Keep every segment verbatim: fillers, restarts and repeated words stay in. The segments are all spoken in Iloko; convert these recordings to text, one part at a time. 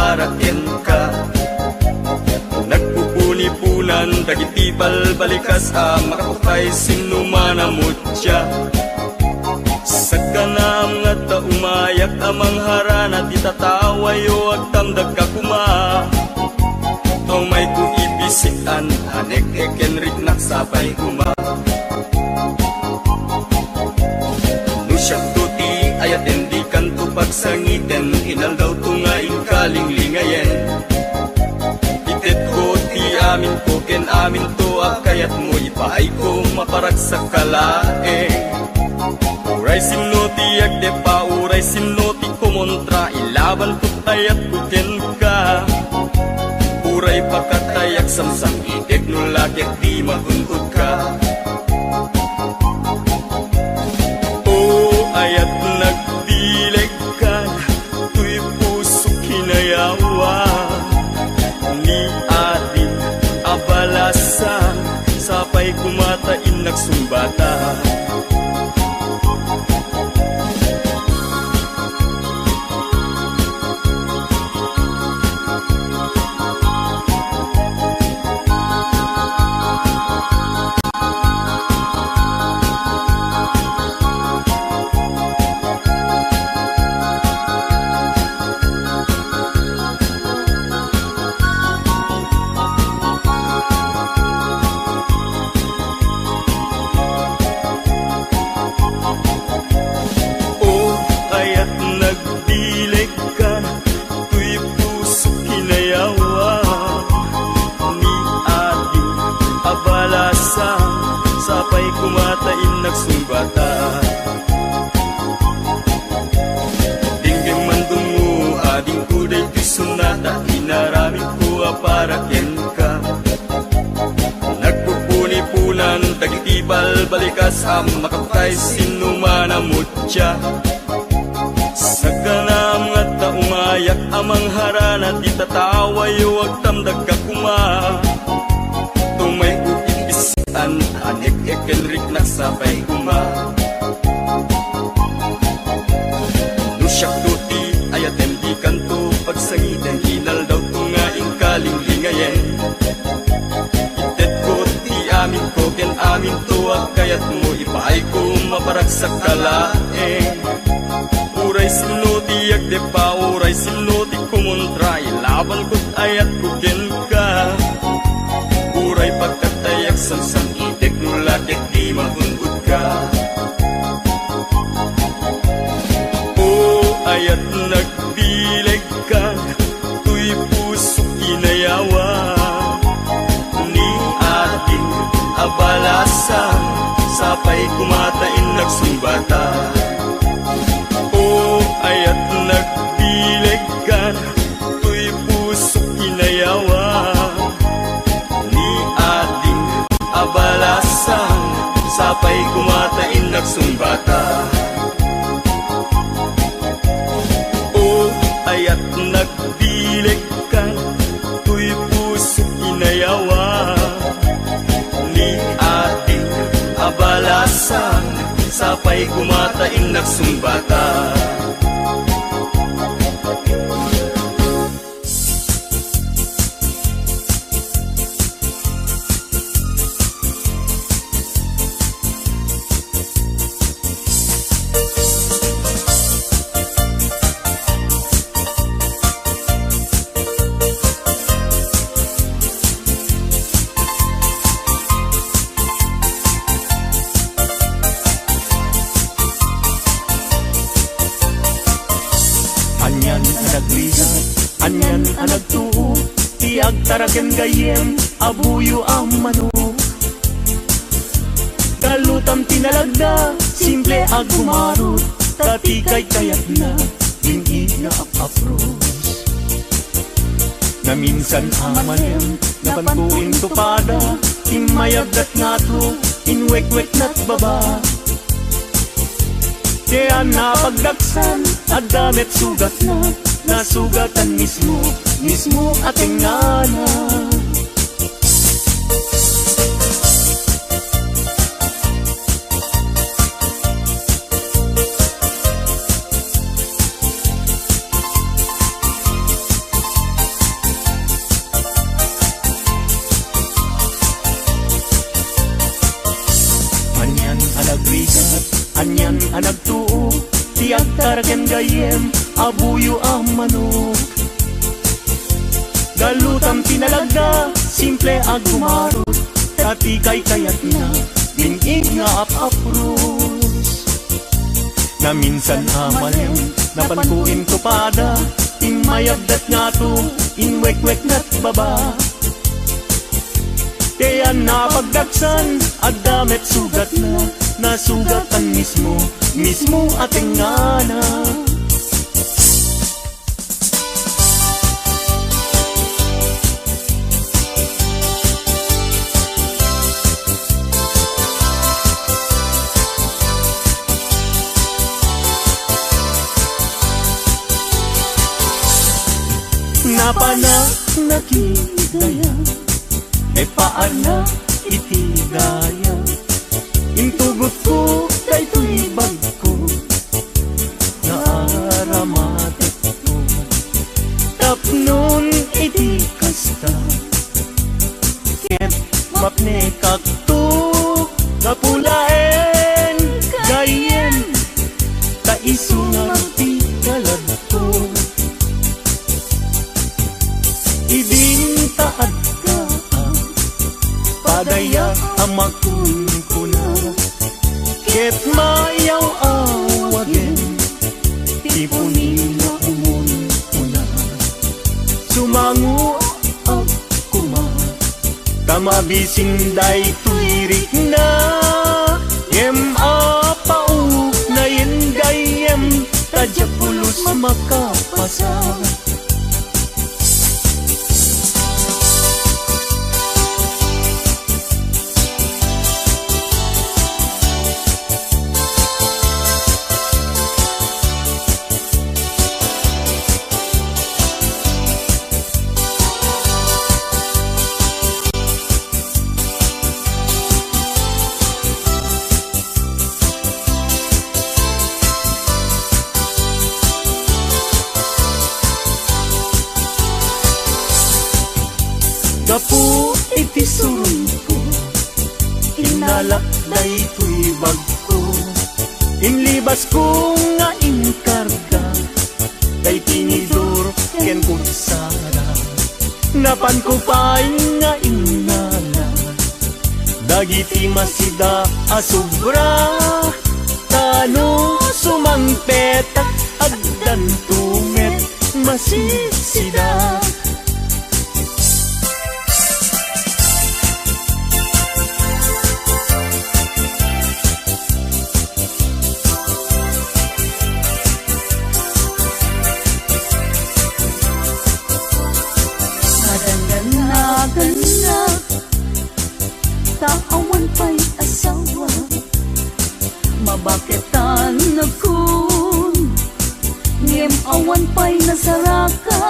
para kenka. Nagpupunipunan dagiti balbalikas a makapatay sinno man a mutya. Sakkanam nga ta umayak a mangharana ti tatawayo, agtamdagka koma. Tumayko ipisian a nek-ek ken riknak sapay koma. No siakto ti ayaten, dikanto pagsangiten, inaldawto nga inkalinglingayen. Itetko ti aminko ken aminto a kayatmo, ipaayko maparagsak ka laeng. Uray sinno ti agdepa, uray sinno ti kumontra, ilabanko ti ayatko kenka. Uray pakatayak samsam-itek no la ket di magun-odka. O ayat, nagbilegkan, toy pusok kinayawa. Ni ading a balasan, sapay koma ta innak sungbata. O ayat, nagbilegkan, toy pusok kinayawa. Ni ading a balasan, sapay koma ta innak sungbata. Denggem man dungngo, adingko daytoy sonata, inaramidko a para kenka. Nagpupunipunan dagiti balbalikas a makapatay sinno man a mutya. Sakkanam nga ta umayak a mangharana ti tatawayo, agtamdagka koma. Tumayko ipisian a nek-ek ken riknak sapay koma. No siakto ti ayatem, dikanto pagsangiten, inaldawto nga inkalinglingayen. Itetko ti aminko ken aminto a kayatmo, ipaayko maparagsak ka laeng. Uray sinno ti agdepa, uray sinno ti kumontra, ilabanko ti ayatko kenka. Uray pagkatayak samsam-itek no la ket di magun-odka. O ayat, nagbilegkan, toy pusok kinayawa. Ni ading a balasan, sapay koma ta innak sungbata. O ayat, nagbilegkan, toy pusok kinayawa. Ni ading a balasan, sapay koma ta innak sungbata. O ayat, nagbilegkan, toy pusok kinayawa. Ni ading a balasan, sapay koma ta innak sungbata. Anian a nagrigat, anian a nagtuo, ti agtara ken gayyem a buyo a manok. Kalutam ti nalagda, simple a gumarot, ta ti kaykayatna, din-i naap-apros. Naminsan a malem, napanto intupada, immayagdat ngato, inwekweknat baba. Diay napagdaksan, adda met sugatna, nasugatan mismo, mismo a tengngana. Tagrigat, anian a nagtuo, ti agtarken gayyem a buyo a manok. Galutam ti nalagda, simple a gumarot, ta ti kaykayatna, bin-ig nga ap-apros. Naminsan a malem, napanko intupada, ti mayabdat ngato, inwekweknat baba. Ti ayanna a pagdagsan, adda met sugatna, nasugatan mismo, mismo a tengngana. Napanak nakidaya, e paana iti daya. Intugotko daytoy bagko, nga aramatekko. Tapnon iti kasta, ket mapnekakto, gapu laeng gayyem, ta isu nga pikalagko. Idin ta adda a padaya a makunkuna, ket mayaw-awagen ti puni nga umunkuna. Sumangoak koma, ta mabisin daytoy rikna, ngem apaok nayen gayyem, ta diak pulos makapasa. Gapu iti surungko, inalak daytoy bagko. Inlibasko nga inkarga, tay tinidor ken kutsara. Napanko pay nga innala dagiti masida a sobra, ta no sumangpetak, addanto met masisida. Madanggannagannak, ta awan pay asawa. Mabaketan nakon, ngem awan pay nasaraka.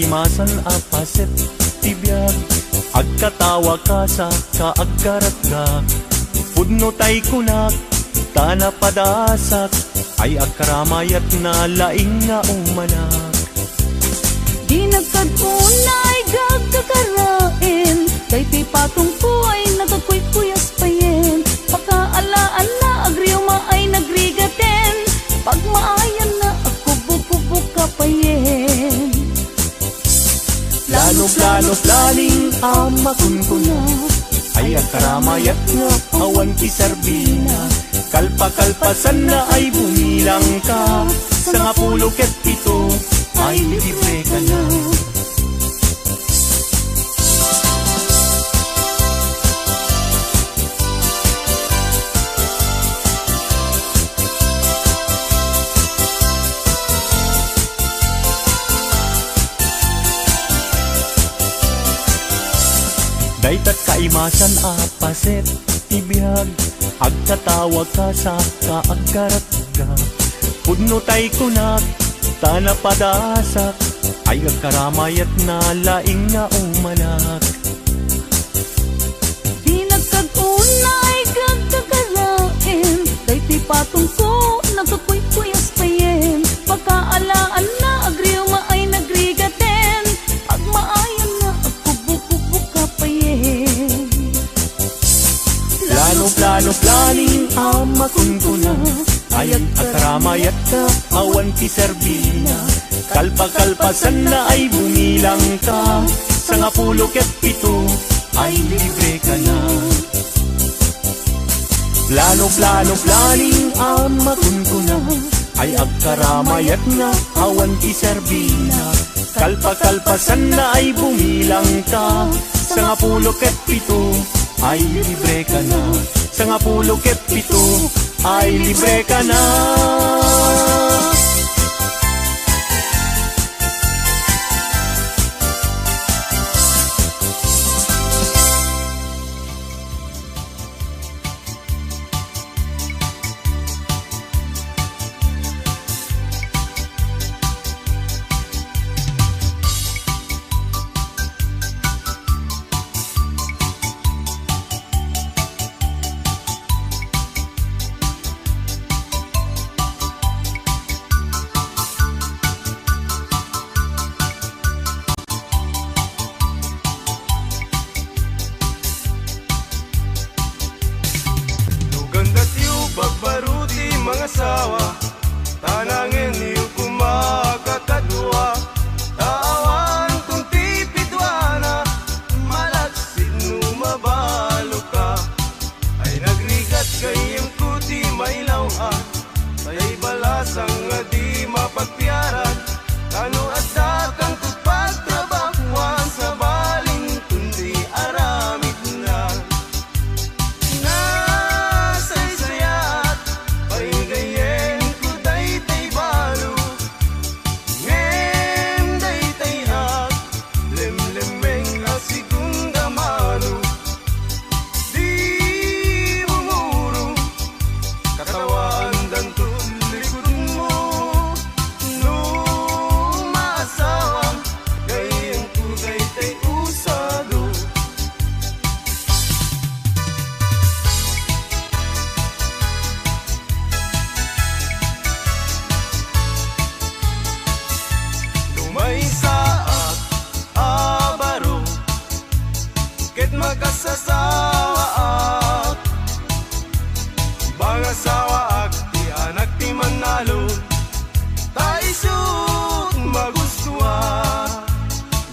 Imasan a paset ti biag, agkatawa kasa ka agkaratgak. Pudno tay kunak, ta napadasak, ay agkaramayat na laing nga umanak. Dinak kad unay gagkakaraem, daytoy patongko ay nakakuykuyasayen. Pakaalaanna agriuma ay nagrigaten, pagmaayanna agkubokubok a payen. Plano, plano, planning a makunkuna, ay agkaramayat nga awan ti serbina. Kalpa, kalpasanna ay bumilang ka, sangapulo ket pito ay libre ka na. Dayta kaimasan a paset ti biag, agkatawa kasa ka agkaratgak. Pudno tay kunak, ta napadasak, ay agkaramayat na laing nga umanak. Dinak kad unay gagkakaraem, daytoy patongko, nagkakuykuyas payen. Pakaalaanna agriuma ay nagrigaten, pagmaayanna agkubokubok a payen. Plano, plano, planning a makunkuna, ay agkaramayat ka, awan ti serbina. Kalpa, kalpasanna ay bumilang ka, sangapulo ket pito ay libre ka na. Plano, plano, planning a makunkuna, ay agkaramayat nga awan ti serbina. Kalpa, kalpasanna ay bumilang ka, sangapulo ket pito ay libre ka na. Sangapulo ket pito ay libre ka na. No gandatyo babbaro ti mangasawa, ta nangenyo koma kakadua, ta awan kon ti piduana, malaksid no mabalo ka. Ay nagrigat gayyemko ti mailaw-an, tay balasang a di mapagpiaran, ta no adda kangko pagtrabahuan, sabalinton ti aramidna. Nasaysayaat pay gayyemko daytay balo, ngem daytay a lemlemmeng a segunda mano. Di bumuro, katawaandanto likodmo. No maasawam, gayyemko daytay usado. No maysaak a baro, ket makasasawaak, mangasawaak ti anak ti mannalon, ta isut' magustoak.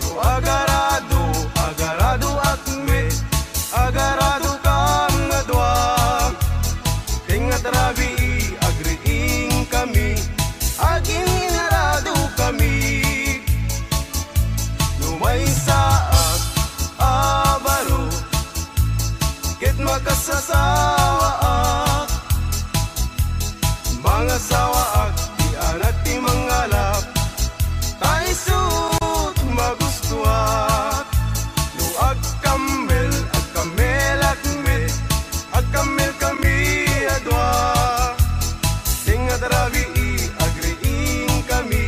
No agarado, agaradoak met, agaradokam nga dua. Tengnga ti rabii, agriingkami, agin-inaradokami. No maysaak a baro, ket makasasawaak, mangasawaak ti anak ti mangalap, ta isut' magustoak. No agkammel, agkammelak met, agkammelkami a dua. Tengnga ti rabii, agriingkami,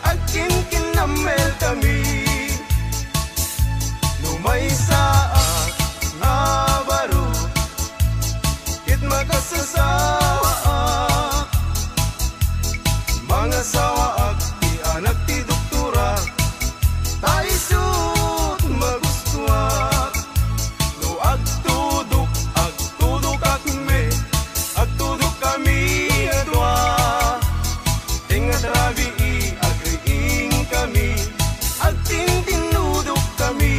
agkinkinnammelkami. Asasawaak, mangasawaak ti anak ti doktora, ta isut' magustuak. No agtudok, agtudokak met, agtudokkami a dua. Ingat rabii, agriingkami, agtintinnudokkami.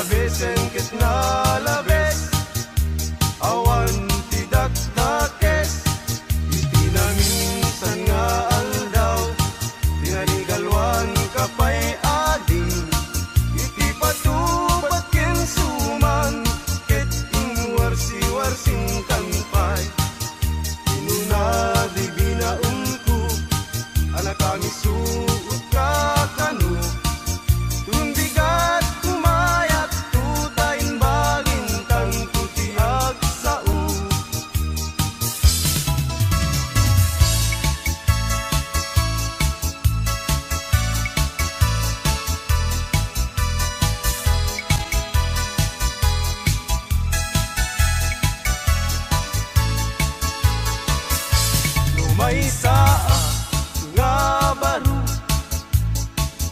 Besen ket nalabes, awan ti dakdakes. Iti naminsan nga aldaw, tinanigalwan ka pay ading. Iti patupad ken suman, ket inwarsiwarsinkan pay. Kinuna di binaonko, a nakamisuot ka kano. Tumbigat kumayat tuta, imbagintanto ti agsao. No maysa a nga baro,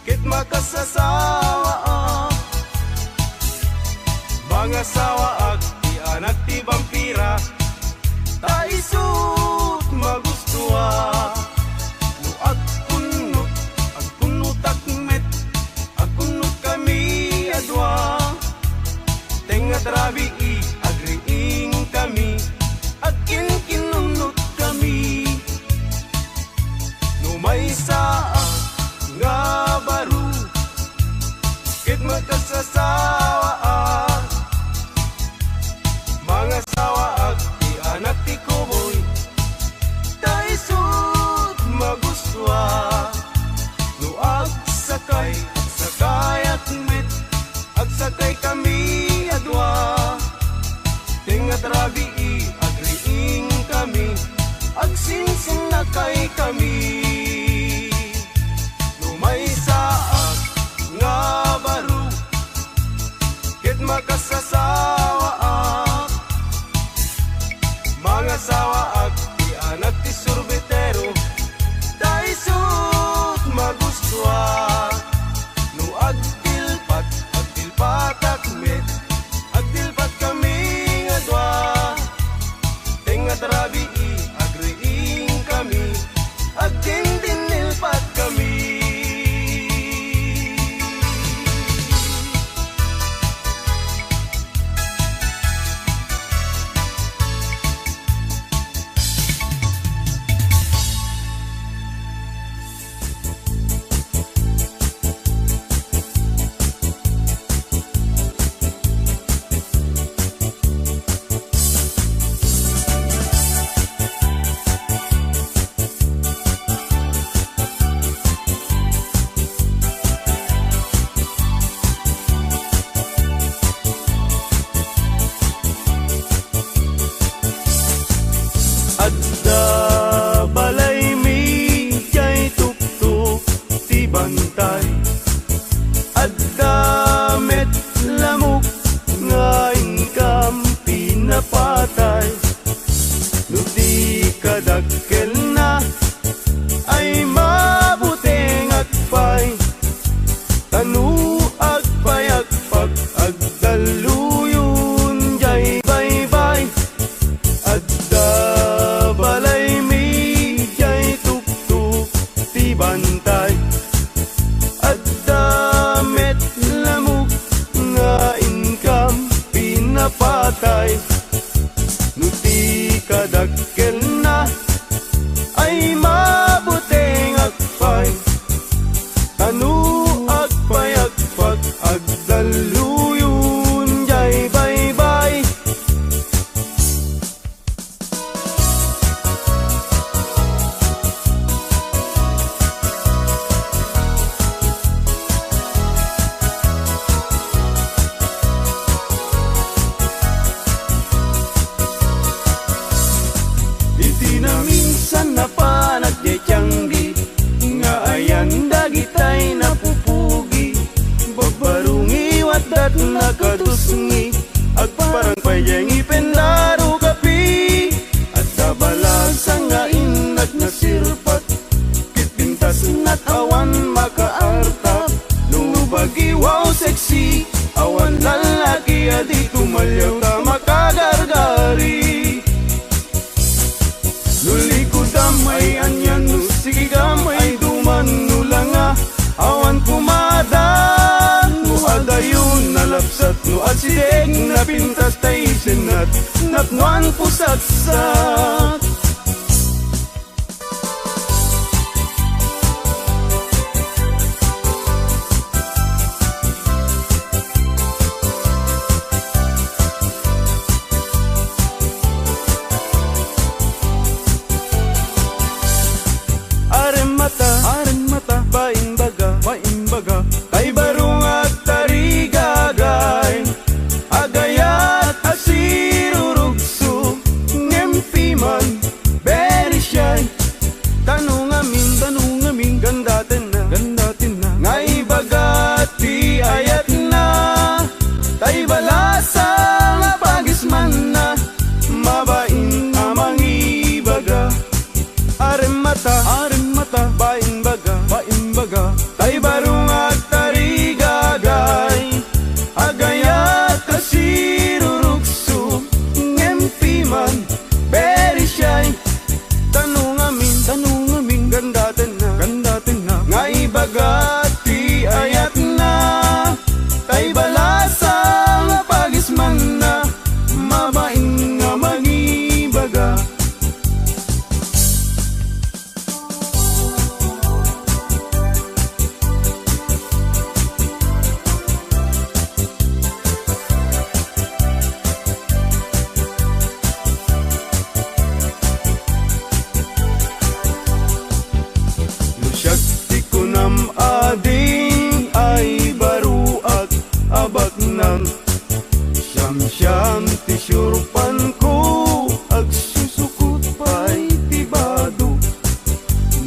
ket makasasawaak, mangasawaak ti anak ti bampira, ta isut' magustoak. No agkunnot, agkunnotak met, agkunnotkami a dua. Tengnga ti rabii, agriingkami, agkinkinunnotkami. No maysa a nga baro, ket makasasawaak, mangasawaak ti anak ti kuboy, ta isut' magustoak. No agsakay, agsakayak met, agsakaykami a dua. Tengnga ti rabii, agriingkami, agsinsinnakaykami. No maysaak nga baro, ket makasasawaak, mangasawaak ti anak ti surbitero, ta isut' magustoak. No agdilpat, agdilpatak met, agdilpatkami nga dua. Tengnga ti rabii, agriingkami, agdindinnilpatkami. Adda balaymi diay tuktok ti bantay. Adda met lamok nga inkam pinapatay. No di kadakkelna ay mabutengak pay. Ta no agpayagpak, agdalluyon diay baybay. Adda balaymi diay tuktok ti bantay. Adda met lamok nga inkam pinapatay. No ti kadakkelna ay mabutengak pay. Ta no agpayagpak, agdalluyon diay baybay. Iti naminsan napanak diay tianggi, nga ayan dagitay napupugi. Babbarungi, waddat nakatusngi, agparang pay diay ngipen daro kapi. Adda balasa nga innak nasirpat, ket pintasnak awan makaartap. No bagi, wow, sexy, awan lallaki a di tumaliaw ta makagargari. No likudam ay anian, no sigigam ay duman, no langa awan kumadan, no adayo Nalapsat no asideg, napintas tay sinnat, napnuan pusaksak. Aremmata, aremmata, paimbaga, paimbaga, tay baro nga agtarigagay. Agayat a sirurugso, ngem piman, very shy. Tano ngamin, tano ngamin, gandatenna, gandatenna, nga ibaga ti ayatna. Tay balasang a pagismanna, mabain a mangibaga. Aremmata, aremmata, paimbaga, paimbaga, tay baro nga agtarigagay. Agayat a sirurugso, ngem piman, very shy. Tano ngamin, tano ngamin, gandatenna, gandatenna, nga ibaga ti ayatna. Tay balasang a pagismanna, mabain nga mangibaga. No siak ti kunam, ading, ay baruak a baknang. Siamsiam ti siurpanko, agsusukot pay ti bado.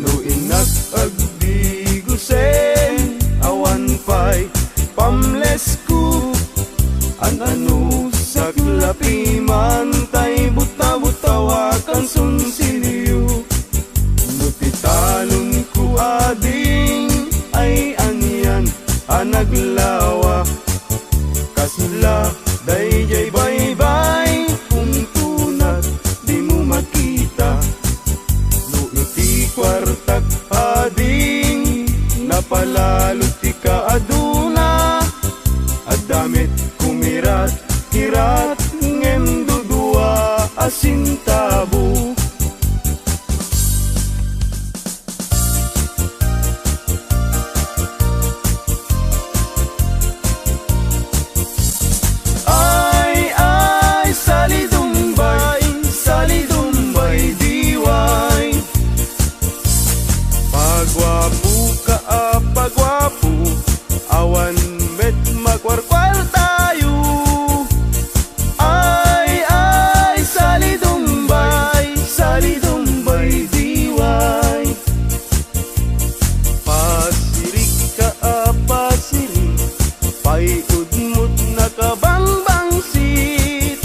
No innak agdigusen, awan pay pamlesko. An-ano, saklapi man tay buta-butaw a kansunsilyo. No ti talonko, ading, ay anian a naglawa. Kasla daydiay baybay, umtunat, dimo makita. No iti kuartak, ading, napalalo ti kaaduna. Adda met kumirat-kirat, ngem dudua a sentabo. Ay, ay, salidumbay, salidumbay, diway. Paguapoka a paguapo, awan met makuarkuartayo. Ay, ay, salidumbay, salidumbay, diway. Pasirika a pasiri, pay-udmot nakabangbangsit.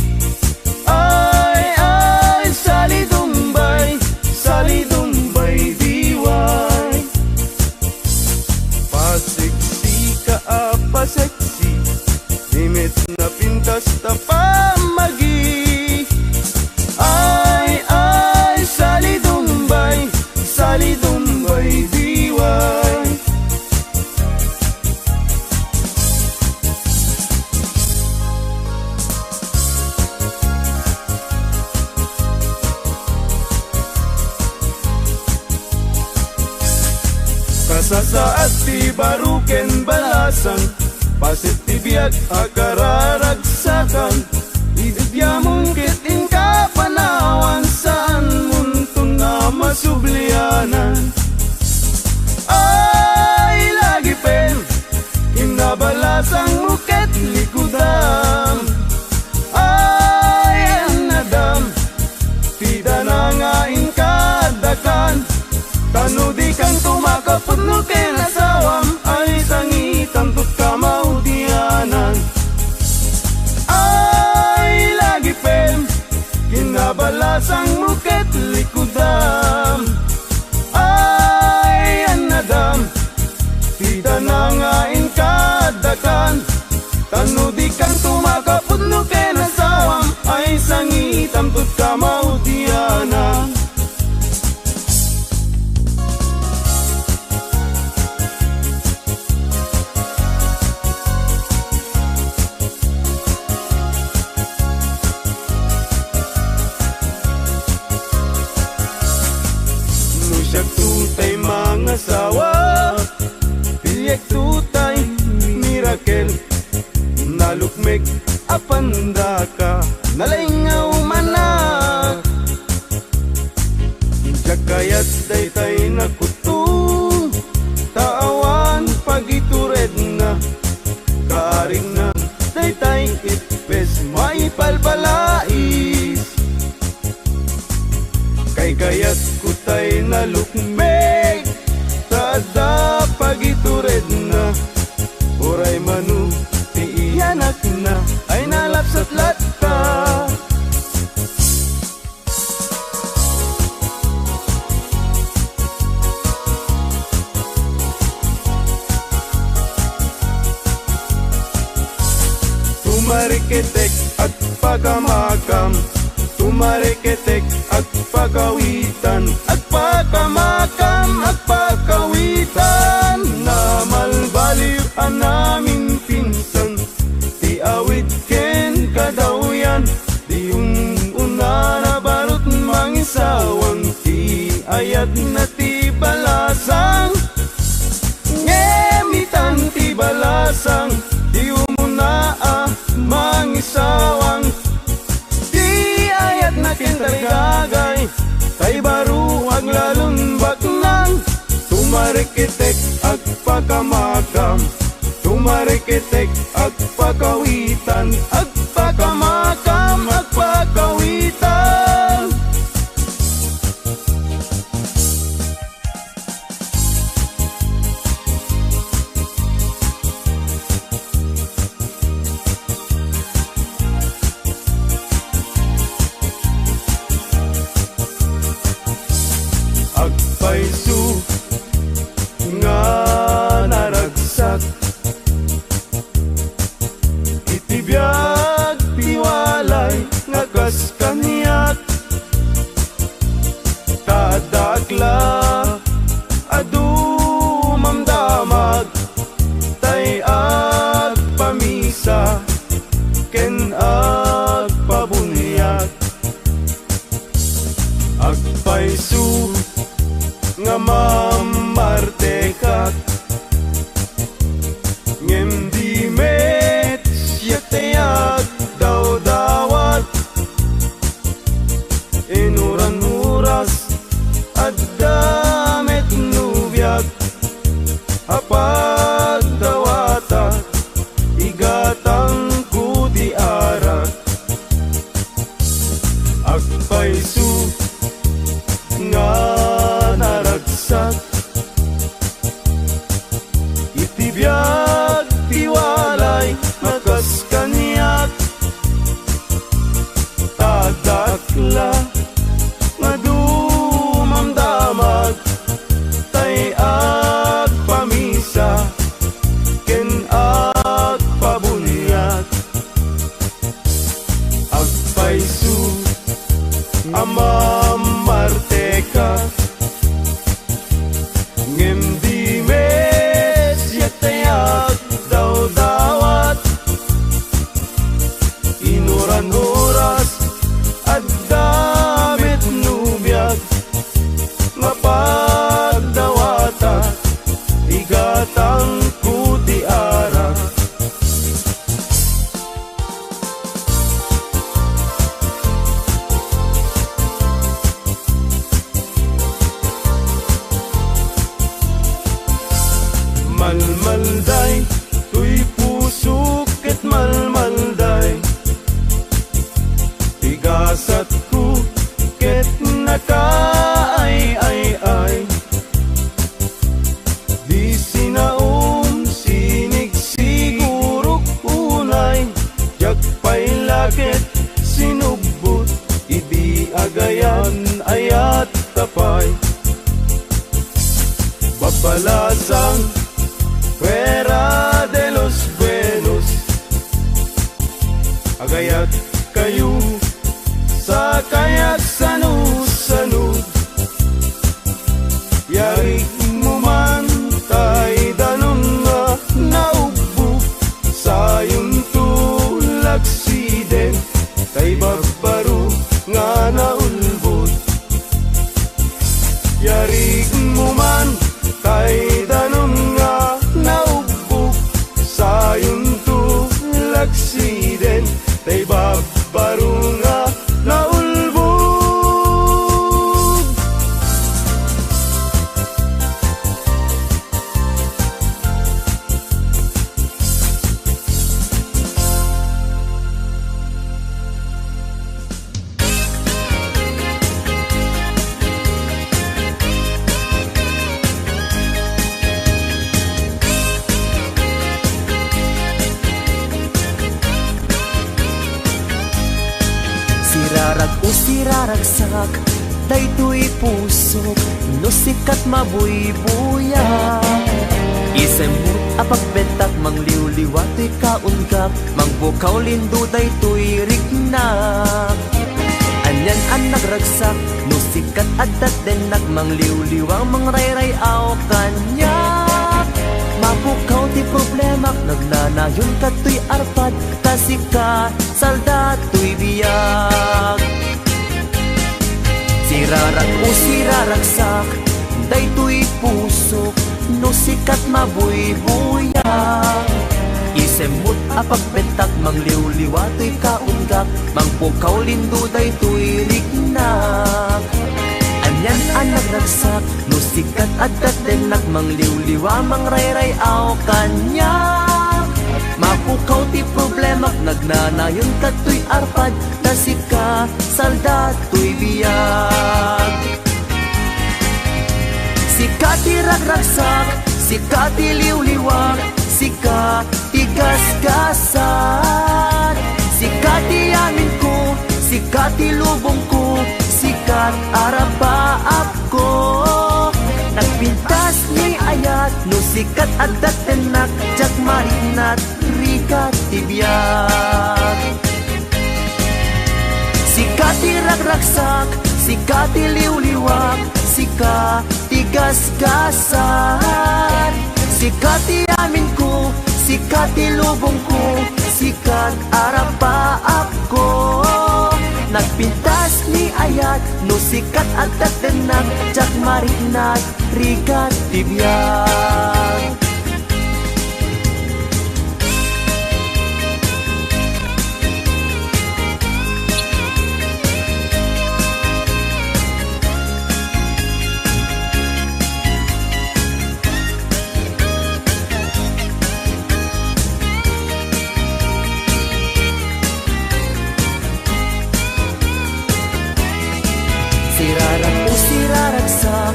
Ay, ay, salidumbay, salidumbay, diway. Paseksika a paseksi, di met napintas ta pammagi. Ay, ay, salidumbay, salidumbay, diway. Kasasaad ti baro ken balasang, paset ti biag a kararagsakan. Idegyamon ket inka panawan, saan monton a masublianan. Ay, lagipem, kinnabalasangmo ket likudam. Ay, annadam, ti dana nga inka addakan. Ta no dikanto makapudno ken asawam, ay sangitam tut kamaudianan. Ay, lagipem, kinnabalasangmo ket likudam. Ay, annadam, ti dana nga inka addakan. Ta no dikanto makapudno ken asawam, ay sangitam tut kamaudianan. Nalukmek a pandaka, nalaingaw manak. Diak kayat daytay nakutong, ta awan pagituredna. Kaarigna daytay ippes maipalpalais. Kaykayatko tay nalukmek, ta adda pagituredna. Uray mano ti iyanakna ay nalapsat latta. Tumareketek, agpakamakam. Tumareketek, agpakawitan. Agpakamakam, agpakawitan. Namalbaliw a naminpinsan ti awit ken kadawyan. Di um-, unana barut mangisawang ti ayatna ti balasang. Ngem itan ti balasang, di umuna a mangisawang. Ti ayatna ken tarigagay, tay baro aglalon baknang. Tumareketek, agpakamakam. Tumareketek, agpakawitan. Agpakamakam, agpakawitan. Agpayso nga naragsak iti biag ti walay nga kas kaniak. Ta dakla a dumamdamag, tay agpamisa ken agpabuniag. Agpayso nga mamartekak, ngem di met siak ti agdawdawat. Inuran oras, adda met nobiak a pagdawatak, igatangko ti arak. Agpayso nga naragsak iti biag ti walay nga kas kaniak. Ta dakla nga dumamdamag, tay agpamisa ken agpabuniag. Agpayso a mamartekak, ngem di met siak ti agdawdawat. Inuran oras, adda met nobiak nga pagdawatak, igatangko ti arak. Malmalday toy pusok ket malmalday ti gasatko ket nakaay-ay-ay. Di sinaom, sinigsigurok unay, diak pay la ket sinubbot idi agayan-ayat ta pay. Babalasang, fuera de los buenos. Agayat kayo, sakay agsano-sano. Yarik mo man tay danum nga naubbog, sayon to laksiden tay babbaro nga naulbod. Yarik mo man tay danum nga naubbog, sayon to laksiden Siden, tay babbaro nga naulbod. Sirarag o siraragsak, daytoy pusok, no sika ti mabuybuyak. Isemmo ti pagbettak, mangliwliwa toy kaungak, mangpukaw lindo daytoy riknak. Anian a nagragsak, no sika ti adda ti dennak, mangliwliwa mangrayray-aw kaniak. Mapukaw ti problemak, nagnanayon kadtoy arpad, ta sika salda toy biag. Sirarag o siraragsak, daytoy pusok, no sika ti mabuybuyak. Isemmo ti pagbettak, mangliwliwa toy kaungak, mangpukaw lindo daytoy riknak. Anian a nagragsak, no sika ti adda ti dennak, mangliwliwa mangrayray-aw kaniak. Mapukaw ti problemak, nagnanayon kadtoy arpad, ta sika salda toy biag. Sika ti ragragsak, sika ti liwliwak, sika ti gasgasat. Sika ti aminko, sika ti lubongko, sika ti arapaapko. Nagpintas ni ayat, no sika ti adda ti dennak, diak mariknat, rigat ti biag. Sika ti ragragsak, sika ti liwliwak, sika ti gasgasat. Sika ti aminko, sika ti lubongko, sika ti arapaapko. Nagpintas ni ayat, no sika ti adda ti dennak, diak mariknat, rigat ti biag. Sirarag o siraragsak,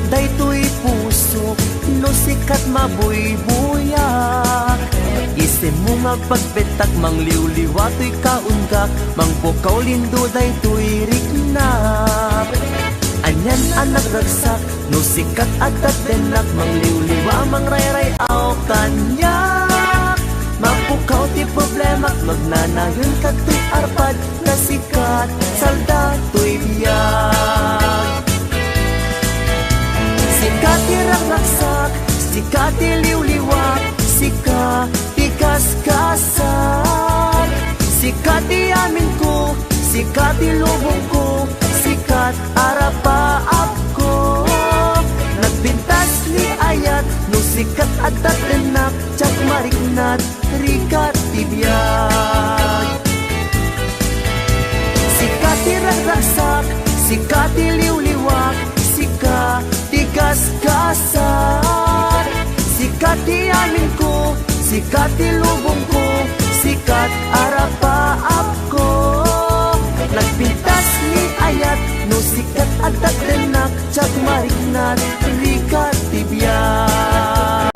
daytoy pusok, no sika ti mabuybuyak. Isemmo nga agpagbettak, mangliwliwa toy kaungak, mangpukaw lindo daytoy riknak. Anian a nagragsak, no sika ti adda ti dennak, mangliwliwa mangrayray-aw kaniak. Mapukaw ti problemak, nagnanayon kadtoy arpad, ta sika ti salda toy biag. Sika ti ragragsak, sika ti liwliwak, sika ti gasgasat. Sika ti aminko, sika ti lubongko, sika ti arapaapko. Nagpintas ni ayat, no sika ti adda ti dennak, diak mariknat, rigat ti biag. Sika ti ragragsak, sika ti liwliwak, sika ti gasgasat. Sika ti aminko, sika ti lubongko, sika ti arapaapko. Nagpintas ni ayat, no sika ti adda ti dennak, diak mariknat, rigat ti biag.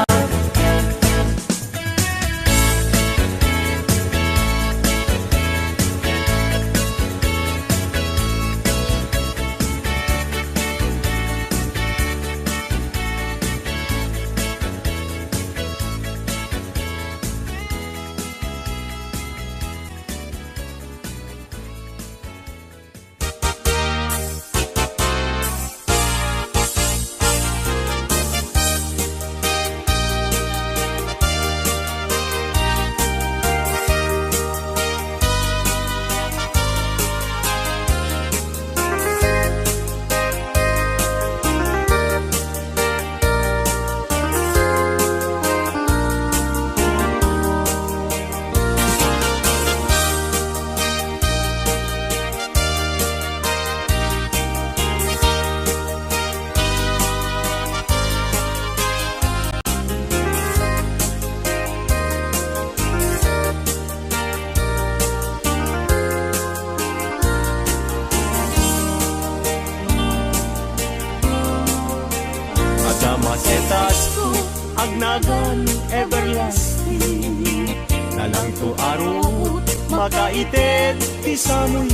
Nakaited ti Samuel,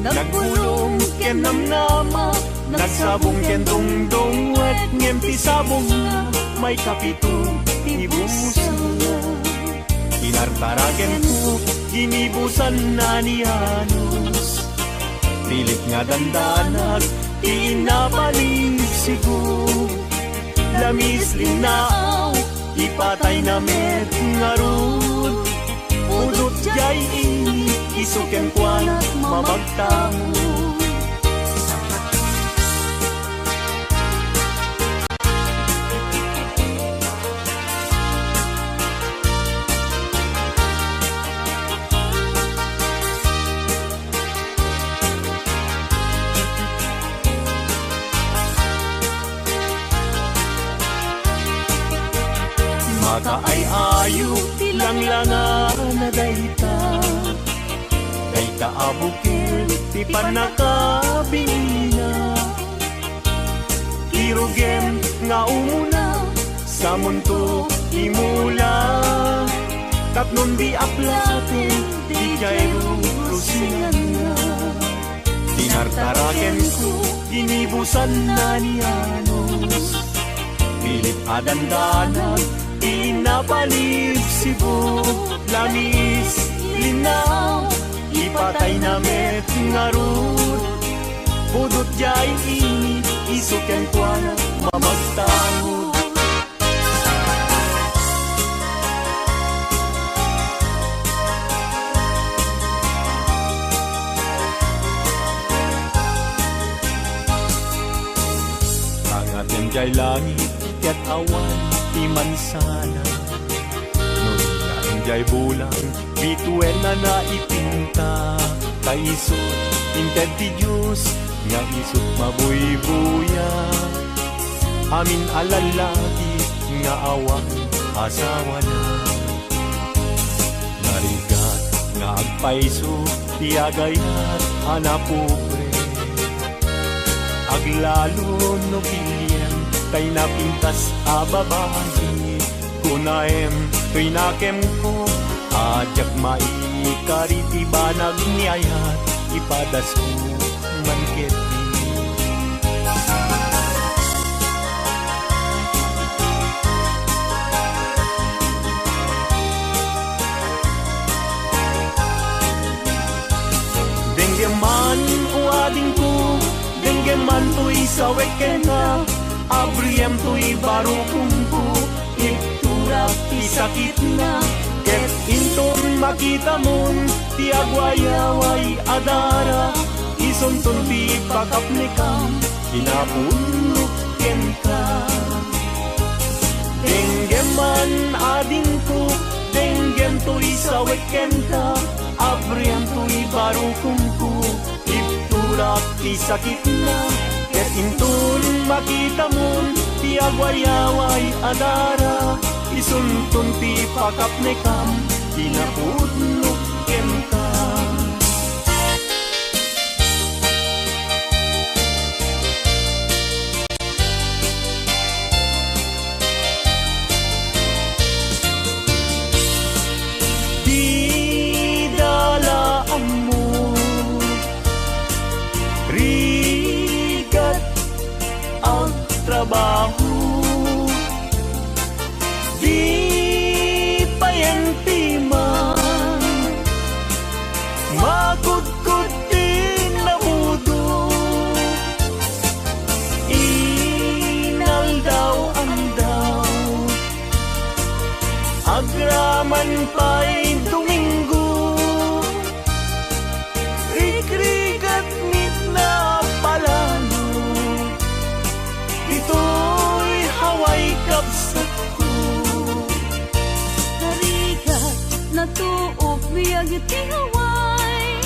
nagbulong ken namnama, nagsabong ken dungdungwet, ngem ti sabongna maikapito ti busangna. Tinartaraken ko, ginibusanna ni Janos. Pilit nga dandanag ti innapanibsigo. Lamis, linnaaw, ipatayna met ngarud. Pudot diay ini, isu kenkuana mamagtangod. Makaay-ayo ti langlangana dayta. Dayta a bukel ti pannakabinina. Kirugem nga umuna, samunto imula. Tapnon di aplaten, di diay rurusinganna. Tinartaraken ko, ginibusanna ni Janos. Pilit a dandanag, innapanibsigo. Lamis, linnaaw, ipatayna met ngarud. Pudot diay ini, isu kenkuana mamagtangod. Nangaten diay langit ket awan ti mansana. No dina idiay bulan, bituenna ipinta. Ta isut inted ti Dios nga isut mabuybuya. Amin a lallaki nga awan asawana. Narigat nga agpayso ti agayat a napobre. Aglalo no piliem tay napintas a babai. Kunaem toy nakemko, a diak maikari ti banag ni ayat, ipadasko man ketdi. Denggem man, o adingko, denggem man toy sawek kenka, abriem toy barukongko, iturak ti sakitna, ket inton makitamon ti agwayaway a dara, isunton ti pakapnekam, kinapudnok kenka. Denggem man, adingko, denggem toy sawek kenka, abriem toy barukongko, iturak ti sakitna, ket inton makitamon ti agwayaway a dara, isunton ti pakapnekam, kinapudnok kenka. Dida la ammo, rigat agtrabaho. Di payen ti man, makudkod ti namudo. Inaldaw-aldaw, agraman pay Domingo. Rikrigat met napalalo, ditoy Hawaii kabsatko. Narigat, natuok biag ti Hawaii.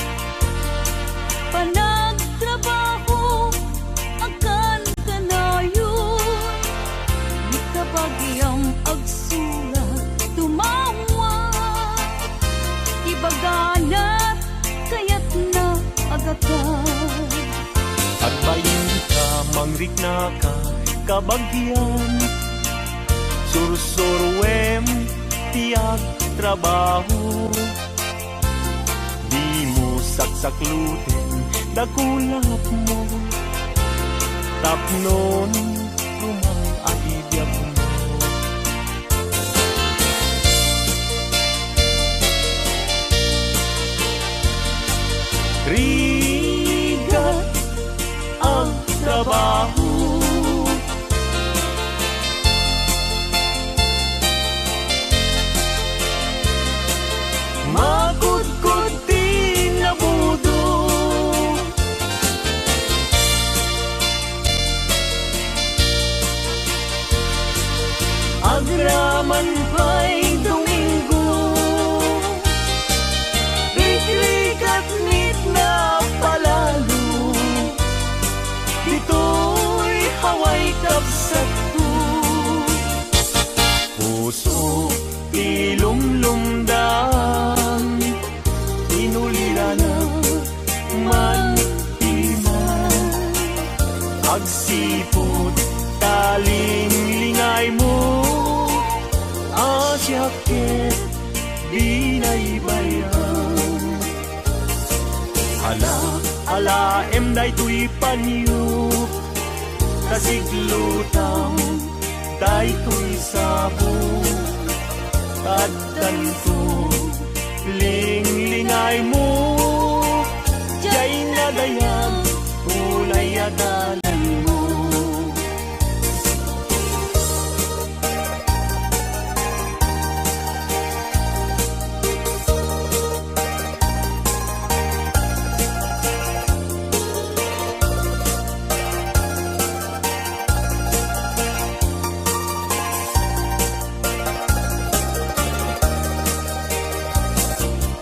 Panagtrabaho, akan kanayon, ni kabagiam agsulat, tumawa. Ibaganat, kayatna agatad. Agbainka, mangriknaka, kabagiam. Sursuruem ti agtrabaho. Kluten dakulapmo, tapnon rumang a bibiagmo. Rigat a trabaho. Makudkod ti nabudo. Agraman pay Domingo, rikrikat met napalalo, ditoy Hawaii kabsatko. Puso ti lumlumdam, inulilana man ti man. Agsipud ta linglingaymo, a siak ket binaybay-am. Ala, alaem daytoy panio, ta siglutam daytoy sabong. Addanto, linglingaymo, diay nadayag, ulay a dalanmo.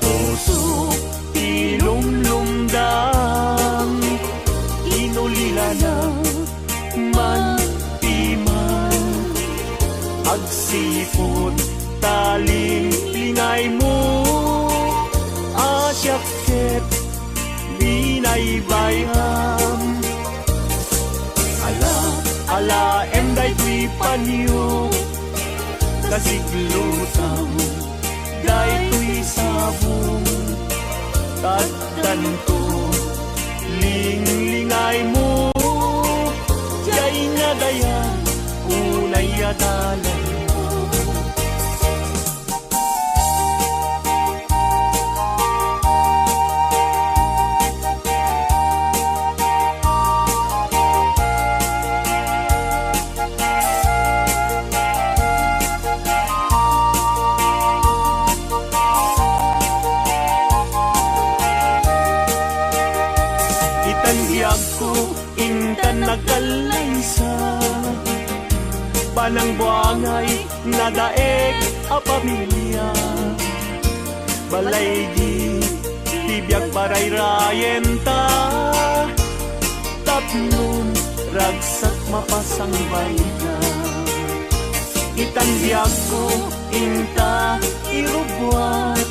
Puso ti lumlumdam, inulilana man ti man. Agsipud ta linglingaymo, a siak ket binaybay-am. Ala, alaem daytoy panio, ta siglutam daytoy sabong. Addanto, linglingaymo, diay nadayag, ulay a dalanmo. Itan biagko, intan nagkallaysa, panangbuangay, nadaek a pamilia. Balay di ti biag parayrayenta, tapnon ragsak mapasangbayda. Itan biagko, inta irubuat,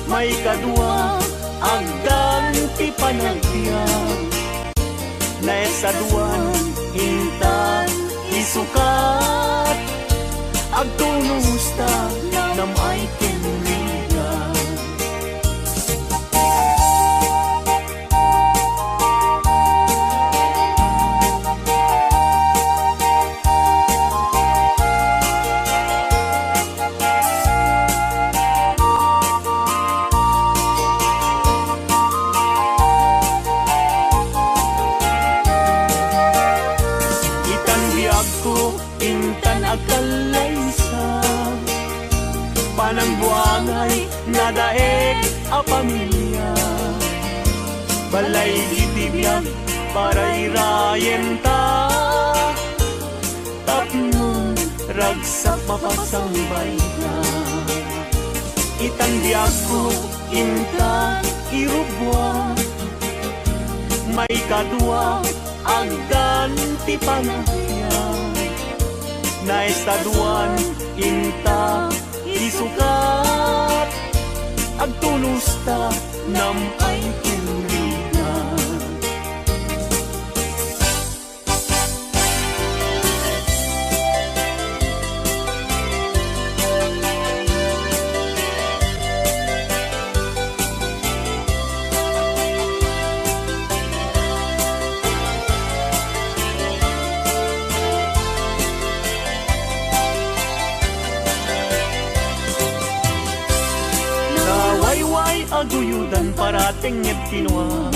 maikadua, agdan ti panagbiag. Naesaduan, intan isukat, agtunos ta nam-ay ken rigat. Itan biagko, intan agkallaysa, panangbuangay, nadaek a pamilia. Balay iti biag, parayrayenta, tapnon ragsak mapasangbayda. Itan biagko, inta irubuat, maikadua, agdan ti panagbiag. Naesaduan, inta isukat, agtunos ta nam-ay ken rigat. aguyodan para tengnged ti nuam.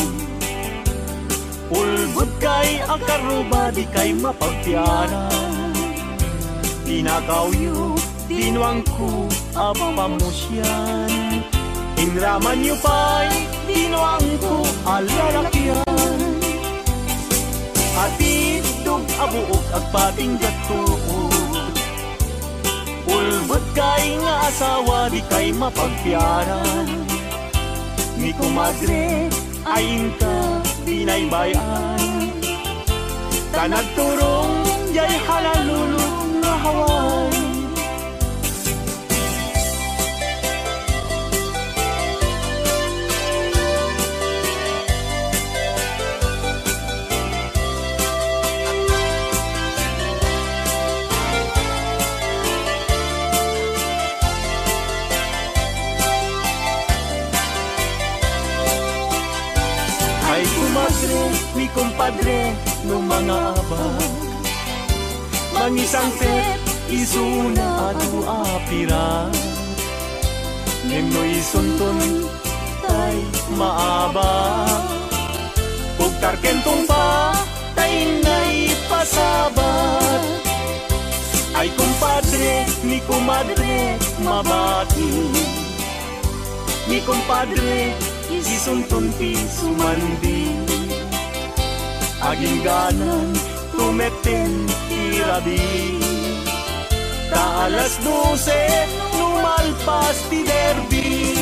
Ulbodkay a karruba, dikay mapagpiaran. Tinakawyo ti nuangko a pamusian. Inramanyo pay ti nuangko a lalakian. Atiddog a buok agpatingga tuod. Ulbodkay nga asawa, dikay mapagpiaran. Ni komadre, ay inka binaybay-an. Ta nagturong jay halalulog nga Hawaii. Ay, komadre, ni kompadre, no mangabak, mangisangpet isuna adu a pirak. Ngem no isunton tay maabak, pugtar ken tungpa, ta inna ipasabat. Ay, kompadre, ni komadre, mabati. Ni kompadre, isunton ti sumandi. Agingganan, tumetten ti rabii. Ta alas dose, no malpas ti derby.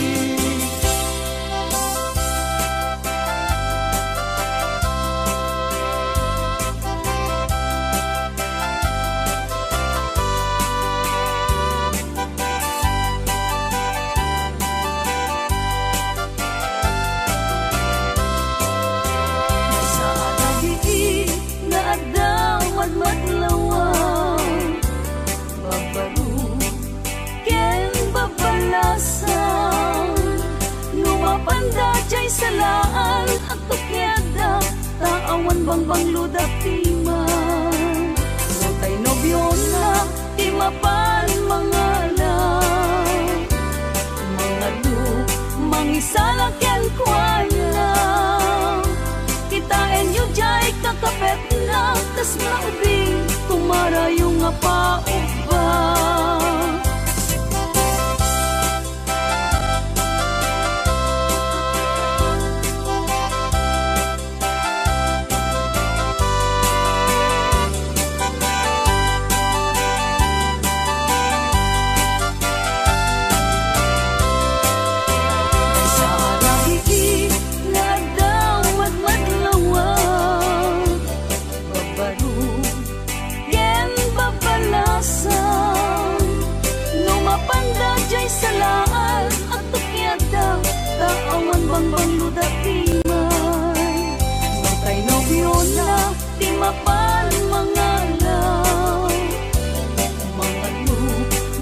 Sa arabii nga adda madmadlawan, babaro ken babalasan, no mapanda jay salaan, agtukiadda ta awan bangbanglo dappiman. No tay nobiona ti mapan mangala, mangadu, mangisala kenkuana. Kitaenyo jay kakapetna, kas nga ubing, kumarayo nga paubba. Sa arabii nga adda madmadlawan, babaro ken babalasan, no mapanda jay salaan, agtukiadda ta awan bangbanglo dappiman. No tay nobiona ti mapan mangala, mangadu,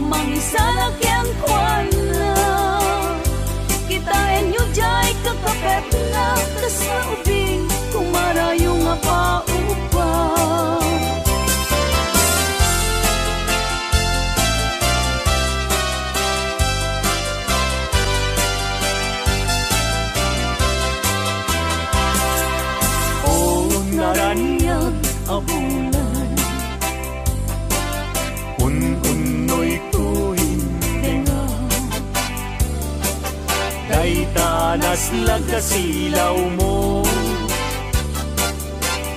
mangisala kenkuana. Kitaenyo jay kakapetna, kas nga ubing, kumarayo nga paubba. O naraniag a bulan, un-unnoyko indenga. Dayta naslag a silawmo,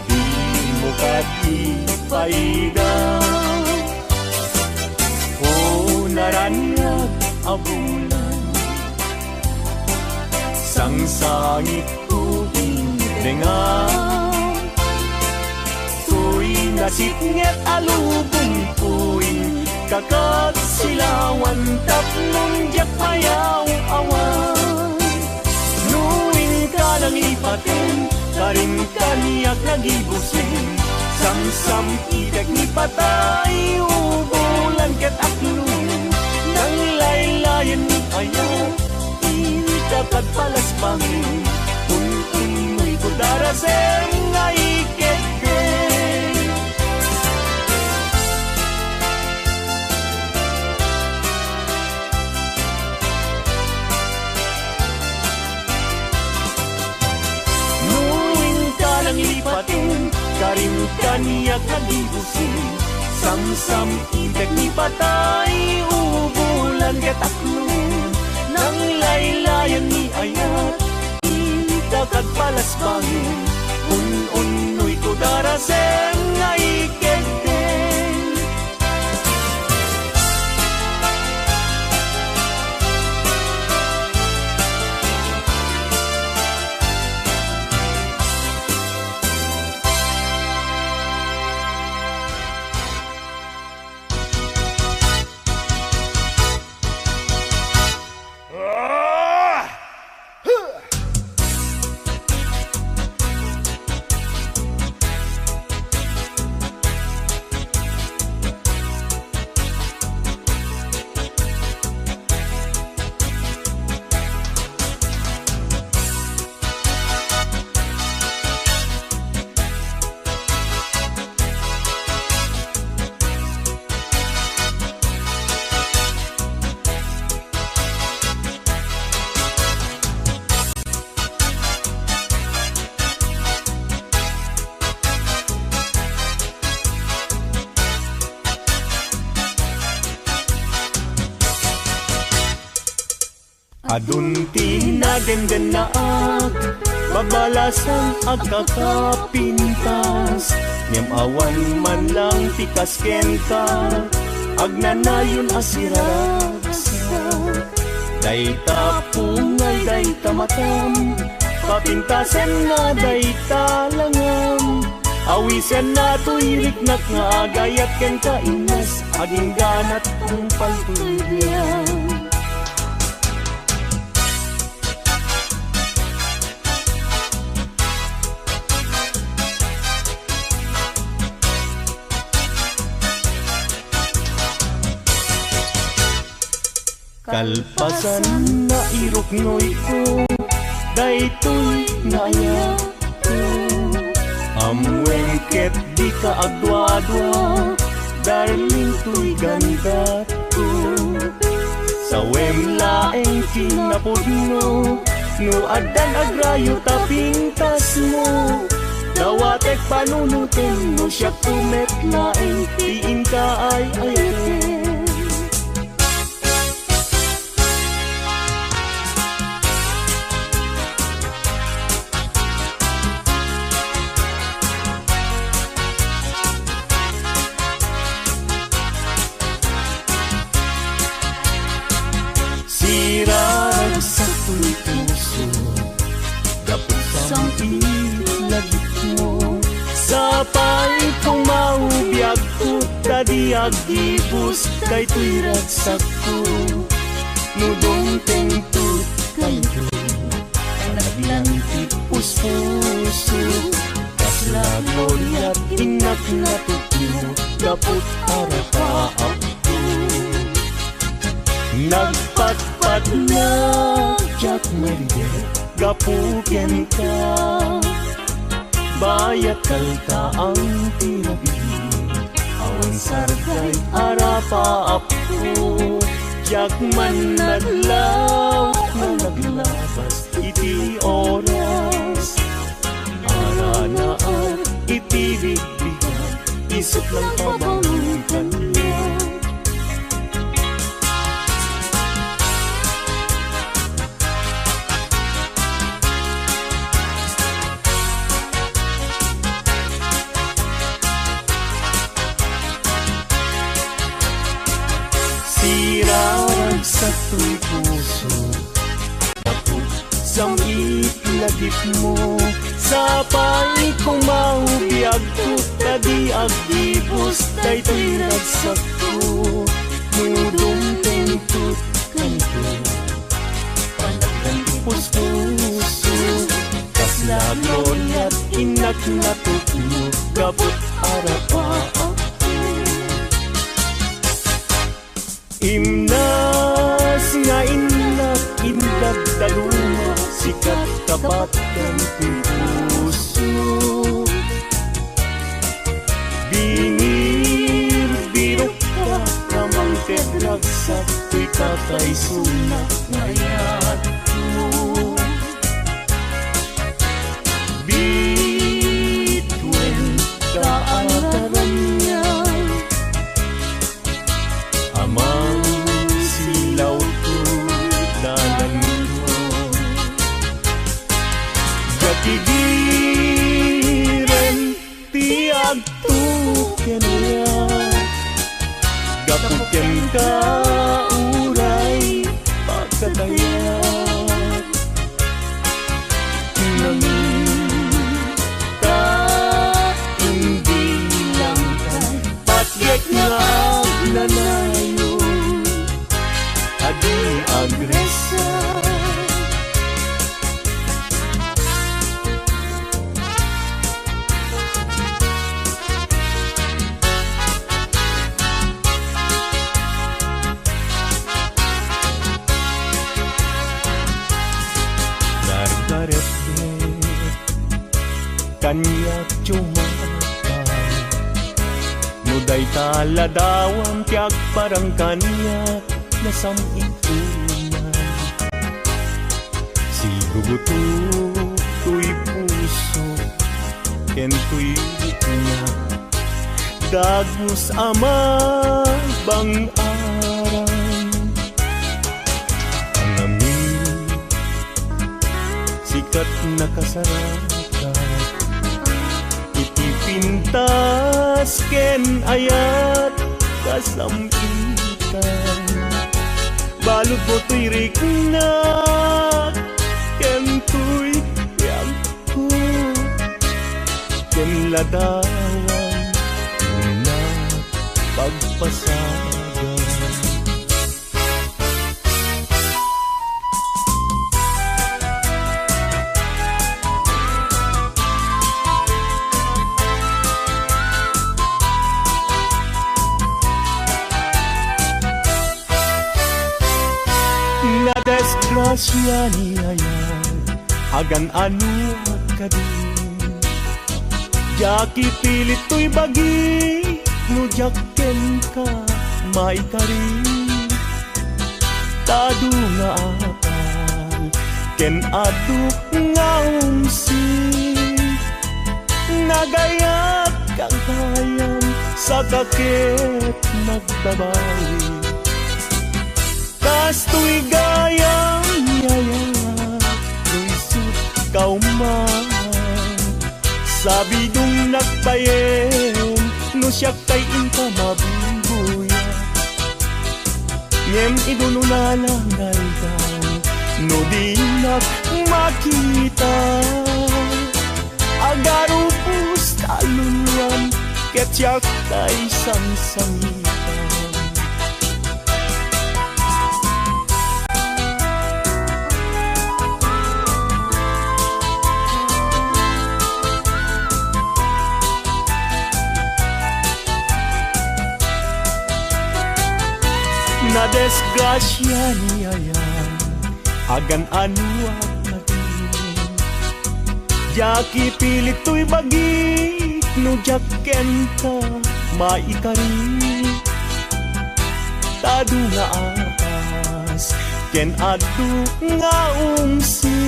dimo ket ipaida. O naraniag a bulan, sangsangitko indenga. Toy nasipnget a lubongko inka ket silawan tapno diak mayaw-awan. No inka nangipaten, karin kaniak nagibusen, samsampitek ni patay, ubulan ket aklo, nanglaylayen ni ayat, inka kad palasbangen, kun-unnoyko darasem nga iketke. Patin, karim kaniak nga gibusi, samsam-itek ni patay, ubulan ket aklon, nanglaylayan ni ayat, ita kagpalasbangin, un-unnoy ko darasem nga ikegdeng. Adun ti nadenggennaak, babalasan agkakapintas, ngem awan man lang ti kas kenka, agnanayon a siraragsak. Dayta pungay, dayta matam, papintasenna dayta langam. Awisenna toy riknak nga agayat kenka, Ines, agingganat, tungpal toy biag. Kalpasan, nairuknoyko daytoy nga ayatko. Ammoem ket dika agduadua, darling, toy gandat. Sawem laeng kinapudno, no addan agrayo ta pintasmo. Dawatek panunotem no siakto met laeng ti inka ay-ayaten. Siraragsak toy puso, gapu sam-it lagipmo. Sapay koma biagko, ta di aggibus daytoy ragsakko. No dumteng tutkayo, panaglan ti puspuso. Kasla gloriat innak natupno, gaput arapaapko. Nagpatpatnag diak, Maria, gapu kenka. Bayat kaltaang ti rabii, awan sarday arapaapko. Diak man naglaw nga naglabas iti oras. Aranaak iti bigbigak, isut lang pabangon kaniak. Siraragsak toy puso, gapu sam-it lagipmo. Sapay koma biagko, ta di aggibus daytoy ragsakko. No dumteng tutkayo, panaglan ti puspuso. Kasla gloriat innak natupno, gaput arapaapko. Imnas nga innak indaddaluma, sikat kabatkan ti puso. Binirbirokka nga mangted ragsak toy kakaisuna nga ayatko. Bit Tuken aya, gapu kenka uray pagkataya. Nangita, imbilang ka, patiek nga agnanayon, adi agresa. Nargaretget kaniak, tumakam. No dayta ladawan ti agparang kaniak, nasam-it unay. Sigugutok toy puso ken toy rikna, dagus a mabang-aran. Ngamin, sika ti nakasarakan iti pintas ken ayat kasam-itan. Baludmo toy riknak ken toy biagko, ken ladawan ti unnak pagpasagan. Nadisgrasia ni ayat, agan-anoak kadi. Diak ipilit toy bagi no diak kenka maikari. Ta adu nga apal ken adu nga umsi, nagayat gagayan, saka ket nagbabawi. Kastoy gayam, yaya, no isutka man. Sabidongnak bayen no siak tay inka mabuybuya. Ngem idun unana nga aldaw, no dinak makita, agarupos ta luluam ket siak tay sangsangitan. Nadisgrasia ni ayat, agan-anoak kadi. Diak ipilit toy bagik no diak kenka maikari. Ta adu nga apas ken adu nga ungsi,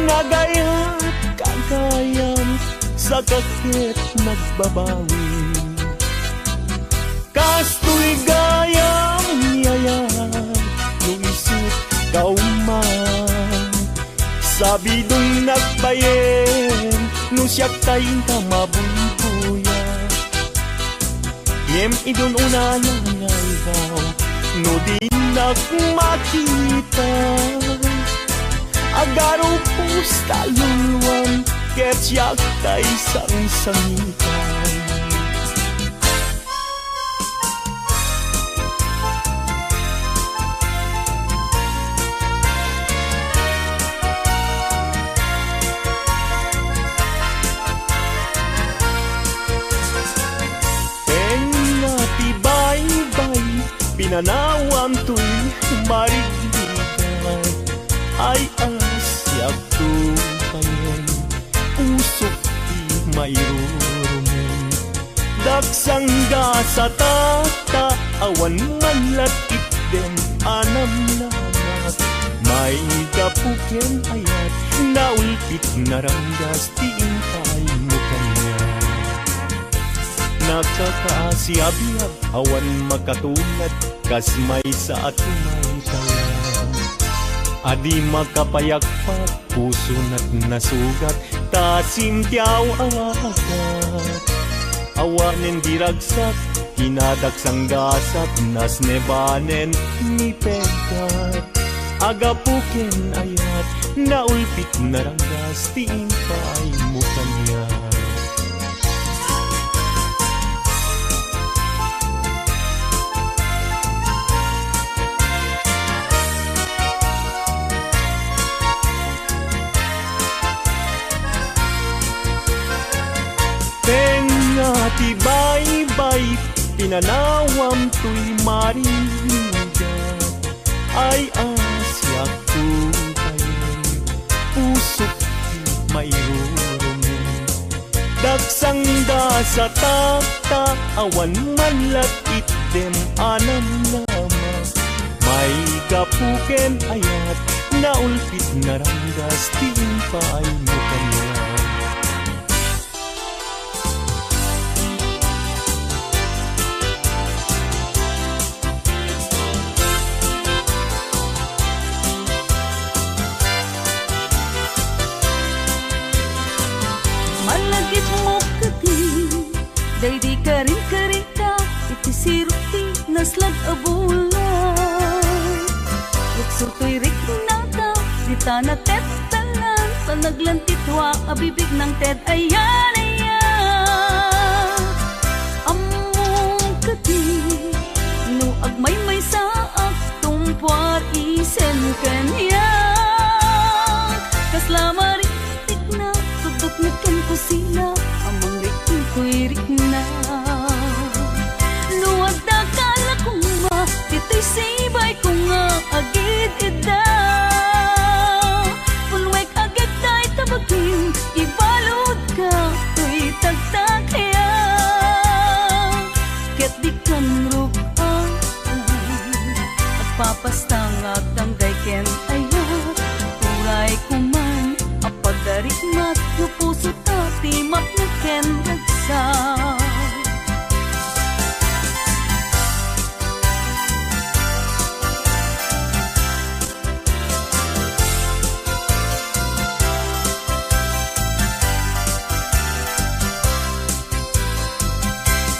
nagayat gagayam, saka ket nagbabawi. Kastoy gayam, yaya, no isutka man. Sabidongnak bayen no siak tay inka mabuybuya. Ngem idun unana nga aldaw, no dinak makita, agarupos ta luluam ket siak tay sangsangitan. Tengnga ti baybay, pinanawam toy marigligay. Ay, a, siak to payen, usok ti mairurumen. Daksangga sa tata, awan man lat itdem a namnamat. Maigapu ken ayat, naulpit naranggas ti impay mo kaniak. Nakakaasiabiag, awan makatulad, kas maysa a tumaytayab. A di makapayagpat, pusona't nasugat, ta sintiaw a wakat. Awanen di ragsak, kinadaksang gasat, nasnebanen ni peggat. Agapu ken ayat, naulpit naranggas ti impaaymo kaniak. Tengnga ti baybay, pinanawam toy marigat. Ay, a siak, tubay, pusok ti mairurumin. Daksang gasat ta awan man la itdem a namnama. Maigapu ken ayat, naulpit naranggas ti impaaymo kaniak. Malagipmo kadi, daydi karinkarita iti sirok ti naslad a bulan. Lukso toy riknata, dita natettelan, panaglan ti tua a bibig nangted ayan, ayan. Ammom kadi, no agmaymaysaak, tumpuar isen kaniak. Kasla marintikna, sudotna ken kusina, a mangrikna toy rikna. No adda kala koma, ditoy sibayko nga agid-idda. Punwek agek dayta bagim, ibaludka toy tagtakiak. Ket dikan ruk-an, agpapastangak dangdayken ayat. Uray koman a pagarikmat, no pusota ti mapnek ken ragsak.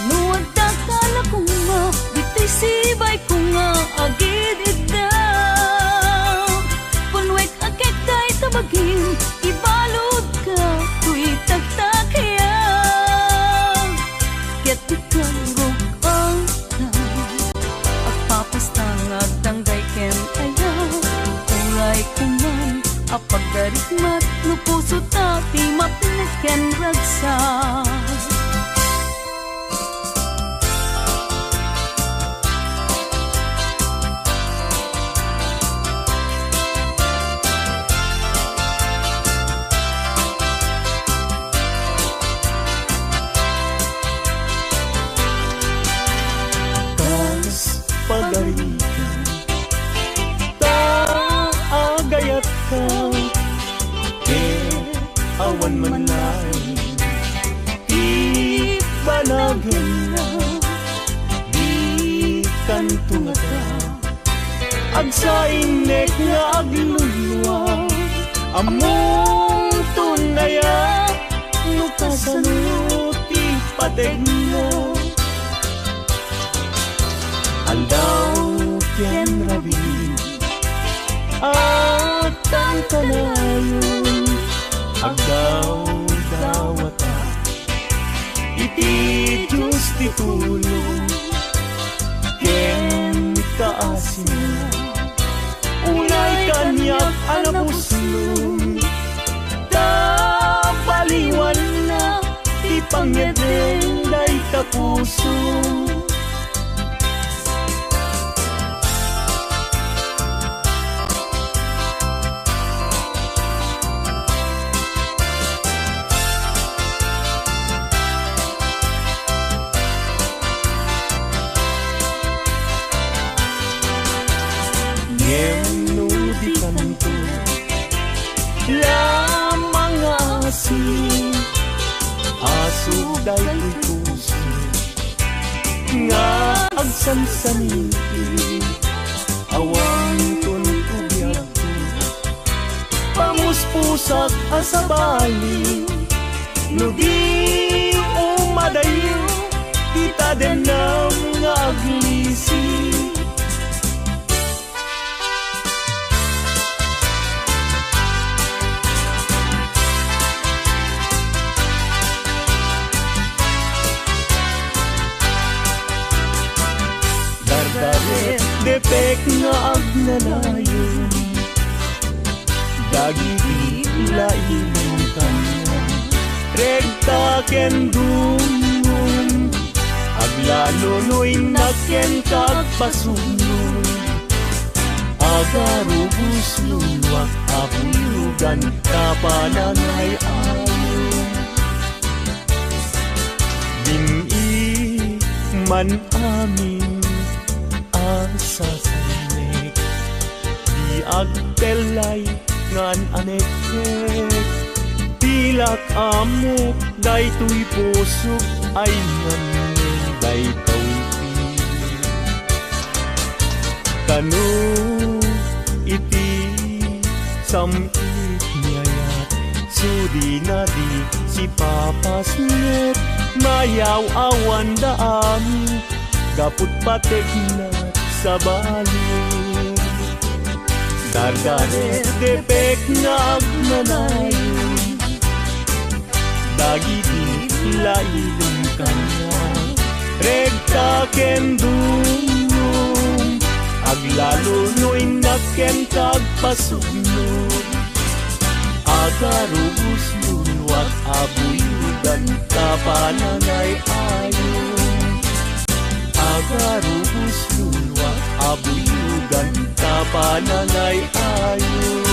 No adda kala koma, ditoy sibayko nga agid-idda. Punwek agek dayta bagim, ibaludka toy tagtakiak. Ket dikan ruk-an, agpapastangak dangdayken ayat. Uray koman a pagarikmat, no pusota ti mapnek ken ragsak. Kas pagarikan, ta agayatka, ket awan man laeng ti banaganna, dikanto ngata agsainek nga aglulua. Ammonton aya no kasano ti pategna? Aldaw ken rabii, addan kanayon, agdawdawata iti Dios ti tulong ken kaasinna. Unay kaniak a napuslon, ta baliwanna ti pangngeddeng dayta puso. Ngem no dikanto lamang nga asi, aso daytoy puso nga agsansaniti, awanton ti biagko. Sak a sabali, no di umadayo ti tadennem nga aglisi. Dardaret depek nga agnanayon dagiti laing kaniak. Rekta ken dumngom, aglalunoynak ken agpasugno. Agarubos luluak a buyogan ta panangay-ayo. Dim-i man amin a sasanek, di agtellay ngan anekkek. Pilak ammok daytoy pusok ay ngamngen daytoy ti kano iti sam-it ni ayat. Sudina di sipapasnek, mayaw-awanda amin gapu't pategna sabali. Dardaret depek nga agnanayon dagiti laing kaniak. Rekta ken dumngom, aglalunoynak ken agpasugno. Agarubos luluak a buyogan ta panangay-ayo. Agarubos luluak a buyogan ta panangay-ayo.